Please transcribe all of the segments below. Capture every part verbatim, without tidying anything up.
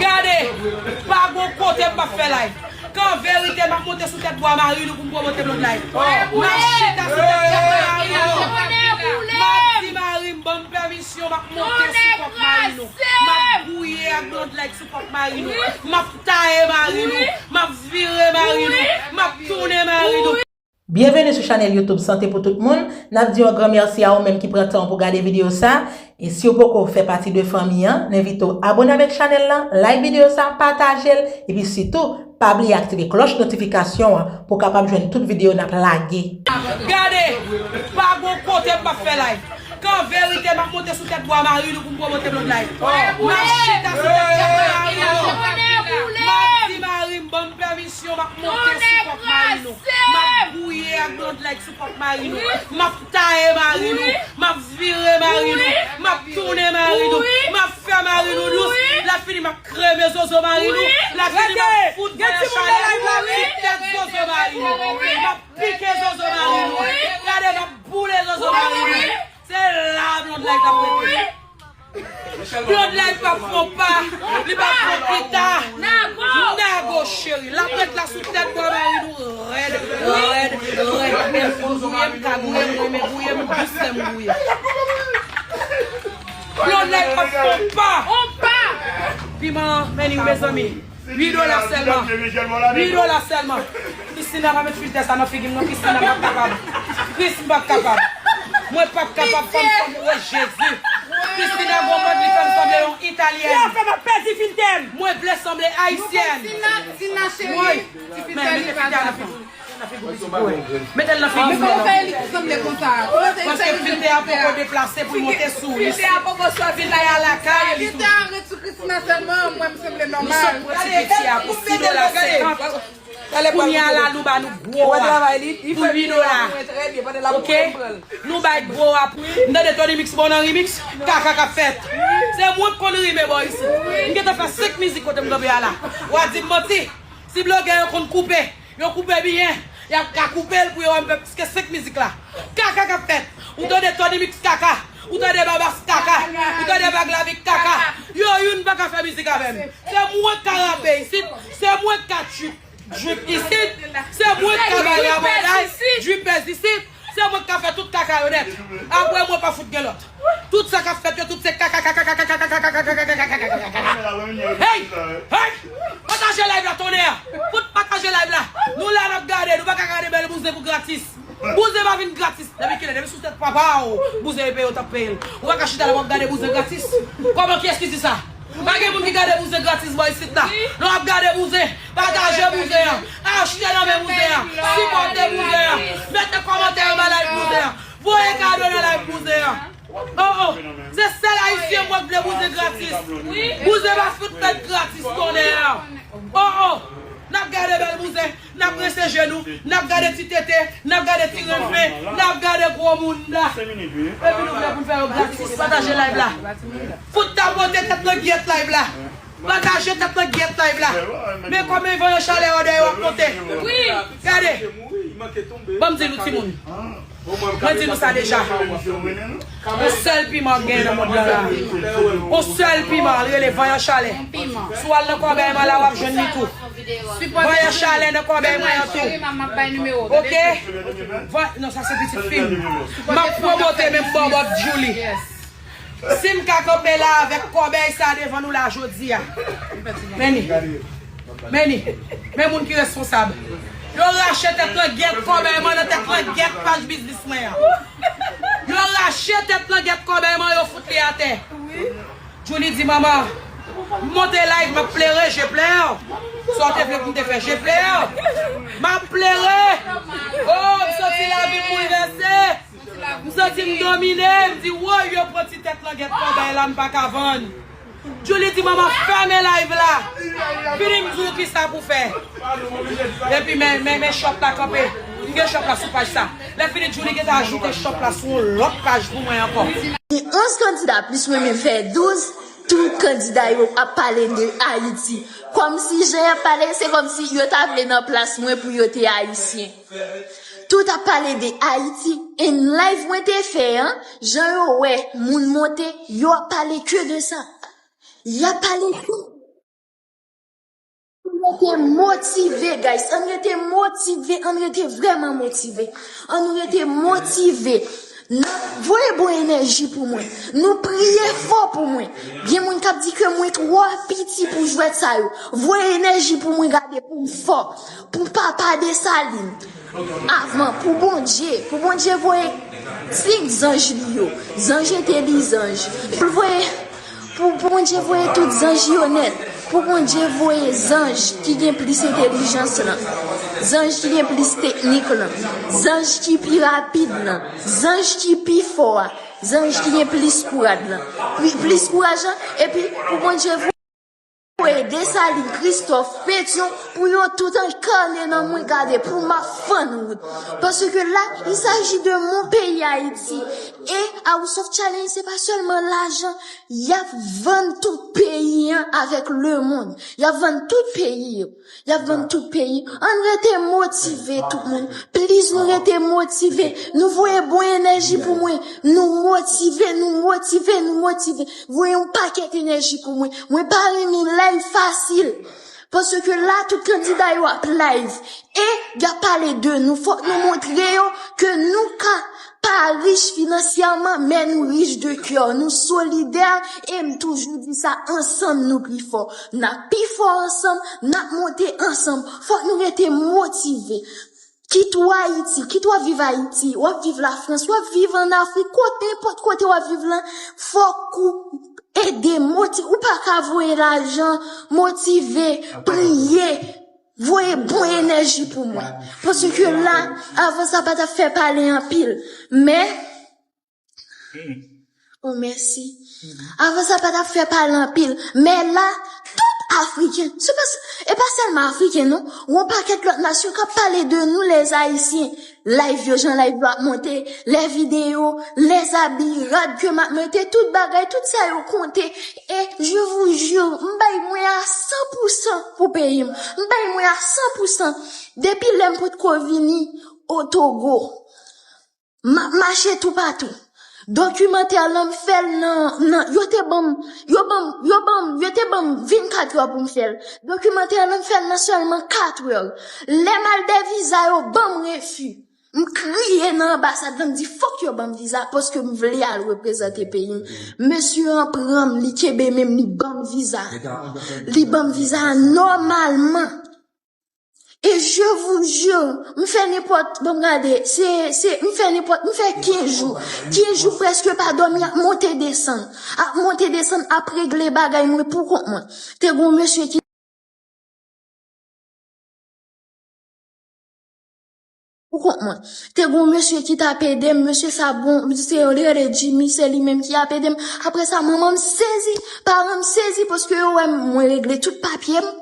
Gade, pa gon kote m p ap fè live. Kan verite, m ap monte sou tèt bwa mari nou pou m pwomote Blonde Life. M ap chita sou tèt bwa mari nou. M ap di mari m ban m pèmisyon, m ap monte sou kòk mari nou. M ap gouye ak Blonde Life sou kòk mari nou. M ap taye mari nou. M ap vire mari nou. M ap tounen mari nou. Byenveni sou chanèl YouTube Sante pou tout moun. N ap di yon gran mèsi a ou menm ki pran tan pou gade videyo sa. E si w poko fè pati de fanmi an, n envite w abone avèk chanèl lan, like videyo sa, pataje l, epi sitou, pa bliye aktive klòch notifikasyon an pou w kapab jwenn tout videyo n ap lage. Gade, pa gon kote m p ap fè live. Kan verite, m ap monte sou tèt bwa mari nou pou m pwomote Blonde Life. M ap chita sou tèt bwa mari nou. M ap di mari m ban m pèmisyon, m ap monte sou kòk mari nou. M ap gouye ak Blonde Life sou kòk mari nou. M ap taye mari nou. M ap vire mari nou. M ap tounen mari nou. M ap fè mari nou dous. Lèfini, m ap kreme zozo mari nou. Lèfini, m ap fout vaya chalè sou tèt zozo mari nou. M ap pike zozo mari nou. Gade, m ap boule zozo mari nou. Se la Blonde Life ap rete. Blonde Life p ap fon pa, li p ap fon pita. Nago cheri, l ap ret la sou tèt bwa mari nou rèd, rèd, rèd. Lè m konn gouye, m ka gouye, m renmen gouye, m dous lè m gouye. Blonde Life p ap fon pa. Piman, men li, mezanmi. Uit dola sèlman. Uit dola sèlman. Christina, pa met filtè sa nan figi m non, Christina, m p ap kapab. Chris, m p ap kapab. Mwen p ap kapab, fanm, fanm, o Jezi. Christina gon mòd, li fè m sanble yon Italyèn. Li a fè m ap pèdi filtè m. Mwen vle sanble Ayisyèn. Tina, Tina cheri, ti filtè li pa bon. Mete l nan figi m. Men kòman fè li sanble konsa? Paske filtè a poko deplase pou l monte sou li. Filtè a poko soti. Filtè a lakay li tou. Filtè a ret sou Christina sèlman, mwen m sanble nòmal. Nou sot pran ti piti a pou sis dola senkant. Kounye a la, nou ba nou gwo a pou uit dola. Oke? Nou bay gwo a pou, m tande Tony Mix bon nan remix, kaka k ap fèt. Se mwen k konn rime bò isit. M gentan fè senk mizik kote m kanpe a la. W a di m manti. Si blogè yo konn koupe, yo koupe byen, y ap ka koupe l pou yo wè m fè plis ke senk mizik la. Kaka k ap fèt. Ou tande Tony Mix kaka. Ou tande Babas kaka. Ou tande Baglavik kaka. Yo youn pa ka fè mizik avè m. Se mwen k ka rape isit. Se mwen k ka drip, drip isit. Se mwen k ka bay rabòday, drippers isit. Se mwen k ka fè tout kaka yo nèt. Apre mwen pa fout gen lòt. Tout sa k ap fèt yo, tout se kaka, kaka, kaka, kaka, kaka, kaka, kaka, kaka, kaka, kaka. Hey! Hey! Pataje live la, tonnè! Fout pataje live la! Nou la, n ap gade, nou pa ka gade bèl bouzen pou gratis. Bouzen pa vin gratis. Depi kilè? Depi sou tèt papa w, bouzen yo peye, yo t ap peye l. Ou pa ka chita la, w ap gade bouzen gratis. Kòman, kiyès ki di sa? Pa gen moun ki gade bouzen gratis bò isit la. Lè w ap gade bouzen, pataje bouzen an. Achte nan men bouzen an. Sipòte bouzen an. Mete kòmantè anba live bouzen an. Voye kado nan live bouzen an. Oh, oh. Se sèl Ayisyen m wè k vle bouzen gratis. Bouzen pa fout fèt gratis, tonnè. Oh, oh. N ap gade bèl bouzen. N ap rense je nou, n ap gade ti tete, n ap gade ti renfe, n ap gade gwo mounda. Epi nou vle pou n fè yo gratis, pataje live la. Fout tapote tèt nan gyèt live la. Pataje tèt nan gyèt live la. Men kòman van an chalè yo dèyè w ap monte. Gade. Ban m di nou timoun. Mwen di nou sa deja. Yon sèl piman gen nan mond lan la. Yon sèl piman, l rele Vanyan Chalè. Si w al nan kòbèy mwen la, w ap jwenn li tou. Vanyan Chalè nan kòbèy mwen an tou. Ok? Van-, non, sa se pitit fi m. M ap pwomote menm bòbòt Julie. Si m ka kanpe la avèk kòbèy sa devan nou la jodi a. Men ni. Men ni. Men moun ki responsab. Yo rache tèt langèt kòbèy mwen nan tèt langèt paj biznis mwen an. Yo rache tèt langèt kòbèy mwen, yo fout li atè. Julie di, "Manman, m monte live, m ap plere, je pleure. Sa w te vle pou m te fè, je pleure. M ap plere. Oh, m santi lavi m boulvèse. M santi m domine." M di, "Woy, yo pran ti tèt langèt kòbèy la, m pa ka vann." Julie di, "Manman, fèmen live la. Vini m di w kisa pou fè." Epi men, men, men shop la kanpe. M gen shop la sou paj sa. Lè fini, Julie gentan ajoute shop la sou yon lòt paj pou mwen ankò. Gen onz kandida plis mwen menm fè douz, tout kandida yo ap pale de Ayiti. Kòmsi jan y ap pale, se kòmsi yo ta vle nan plas mwen pou yo te Ayisyen. Tout ap pale de Ayiti. And live mwen te fè an, jan yo wè moun monte, yo ap pale ke de sa. Y ap pale ke Rete motive, guys. Ann rete motive. Ann rete vrèman motive. Ann nou rete motive. N ap voye bon enèji pou mwen. Nou priye fò pou mwen. Gen moun k ap di ke mwen twò piti pou jwèt sa yo. Voye enèji pou mwen gade pou m fò. Pou papa Desalin. Avan, pou Bondye. Pou Bondye voye senk zanj li yo. Zanj entelijans. Pou l voye Pou Bondye voye tout zanj yo nèt. Pou Bondye voye zanj ki gen plis entelijans lan. Zanj ki gen plis teknik lan. Zanj ki pi rapid lan. Zanj ki pi fò a. Zanj ki gen plis kouraj lan. Pli- Plis kouraj lan. Epi pou Bondye voye Desalin, Kristòf, Petyon, pou yo tout ankane nan mwen gade, pou m ap fann wout. Paske la, il s'agit de mon pays Haïti. E House of Challenge, se pa sèlman lajan, y ap vann tout peyi an avèk lemonn. Y ap vann tout peyi yo. Y ap vann tout peyi. Ann rete motive, tout moun. Plis nou rete motive. Nou voye bon enèji pou mwen. Nou motive, nou motive, nou motive. Voye yon pakèt enèji pou mwen. Mwen pa renmen live fasil. Paske la, tout kandida yo ap live. E y ap pale de nou. Fòk nou montre yo ke nou ka pa rich finansyèman, men nou rich de kè. Nou solidè, e m toujou di sa, ansanm nou pi fò. N ap pi fò ansanm, n ap monte ansanm. Fòk nou rete motive. Kit ou Ayiti, kit w ap viv Ayiti, w ap viv Lafrans, w ap viv ann Afrik, kote, nenpòt kote w ap viv lan, fòk ou ede, moti-, ou pa ka voye lajan, motive, priye, voye bon enèji pou mwen. Paske la, avan sa pa t ap fè pale anpil. Men, oh, mèsi. Avan sa pa t ap fè pale anpil. Men la, tout Afriken, se pa, e pa sèlman Afriken, non. Yon pakèt lòt nasyon k ap pale de nou, les Haïtiens. Live yo, jan live yo ap monte, lè videyo, lè zabi, rad ke m ap mete, tout bagay, tout sa yo konte. E je vous jure, m bay mwen a san pou san pou peyi m. M bay mwen a san pou san. Depi lè m potko vini o Togo, m ap mache toupatou. Dokimantè lan m fè l nan, nan, yo te ban m, yo ban m, yo ban m, yo te ban m vennkat è pou m fè l. Dokimantè lan m fè l nan sèlman kat è. Lè m al dè viza yo ban m refi. M kriye nan anbasad lan, m di fòk yo ban m viza paske m vle al reprezante peyi m. Mesye an pran m, li kenbe men m, li ban m viza. Li ban m viza a nòmalman. E je vous jure, m fè nenpòt, bon, gade, se, se, m fè nenpòt, m fè kenz jou. Kenz jou prèske pa dòmi, ap monte desann. Ap monte desann, ap regle bagay mwen pou kont mwen. Te gon mesye ki pou kont mwen. Te gon mesye ki t ap ede m, mesye sa bon, se yon li rele Jimmy, se li menm ki ap ede m. Apre sa, manman m sezi, paran m sezi, paske yo wè m, mwen regle tout papye m.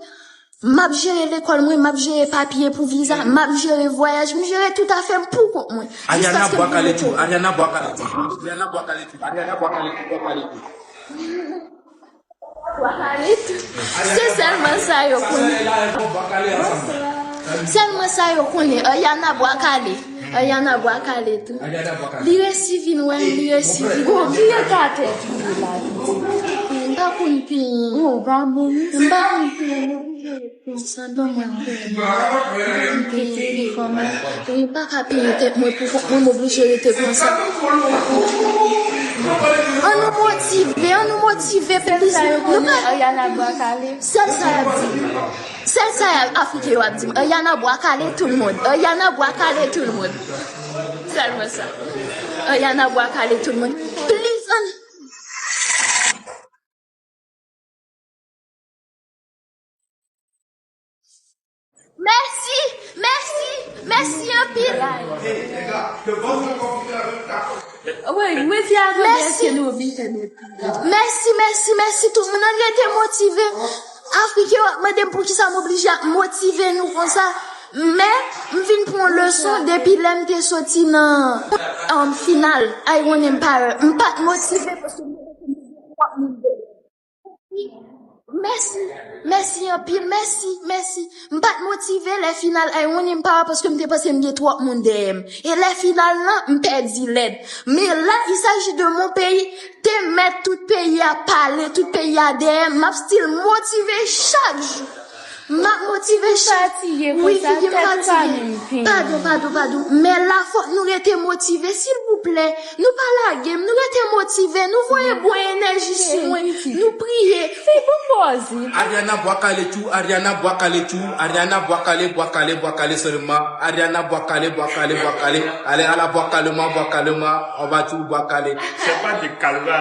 M ap jere lekòl mwen, m ap jere papye pou viza, m ap jere vwayaj, m jere tout afè m pou kont mwen. Jis Ariana paske m bwa kale tou, Ariana bwa kale tou, Ariana bwa kale tou, Ariana bwa kale tou, bwa kale tou. Se sèlman sa yo konnen. Sèlman sa yo konnen. Ariana bwa kale. Ariana bwa kale tou. Li resi vin wè m, li resi vin wè m. Ki eta tèt ou ye la? M pa konn penyen. M pa konn penyen. Konsa, ban mwen yon penyen. M penyen pi kòman. Mwen pa ka penyen tèt mwen pou kont mwen, m oblije rete konsa. Ann nou motive, ann nou motive plis. Nou pa Ariana bwa kale. Sèl sa y ap di. Sèl sa y ap, Afriken yo ap di m. Ariana bwa kale tout moun. Ariana bwa kale tout moun. Sèlman sa. Ariana bwa kale tout moun. Plis ann Mèsi, mèsi, mèsi anpil. Mèsi, mèsi, mèsi tout moun. Ann rete motive. Afriken yo ap mande m poukisa m oblije ap motive nou konsa. Men, m vin pran leson depi lè m te soti nan, um, final Iron Empire. M pa t motive paske m te twòp moun dèyè m. Mèsi, mèsi anpil, mèsi, mèsi. M pa t motive lè final Iron Empire paske m te panse m gen twòp moun dèyè m. E lè final lan, m pèdi lèd. Men la, il s'agit de mon pays. Te mèt tout peyi a pale, tout peyi a dèyè m. M ap still motive chak jou. M ap motive chak. Wi, figi m fatige. Padon, padon, padon. Men la fòk nou rete motive, silvouplè. Nou pa lage m, nou rete motive, nou voye bon enèji sou mwen, nou priye. Fè bon pòz. Ariana bwakale tjou, Ariana bwakale tjou, Ariana bwakale, bwakale, bwakale sèlman. Ariana bwakale, bwakale, bwakale. Ale ala bwakaleman, bwakaleman, anba tjou bwakale. Se pa de kalva.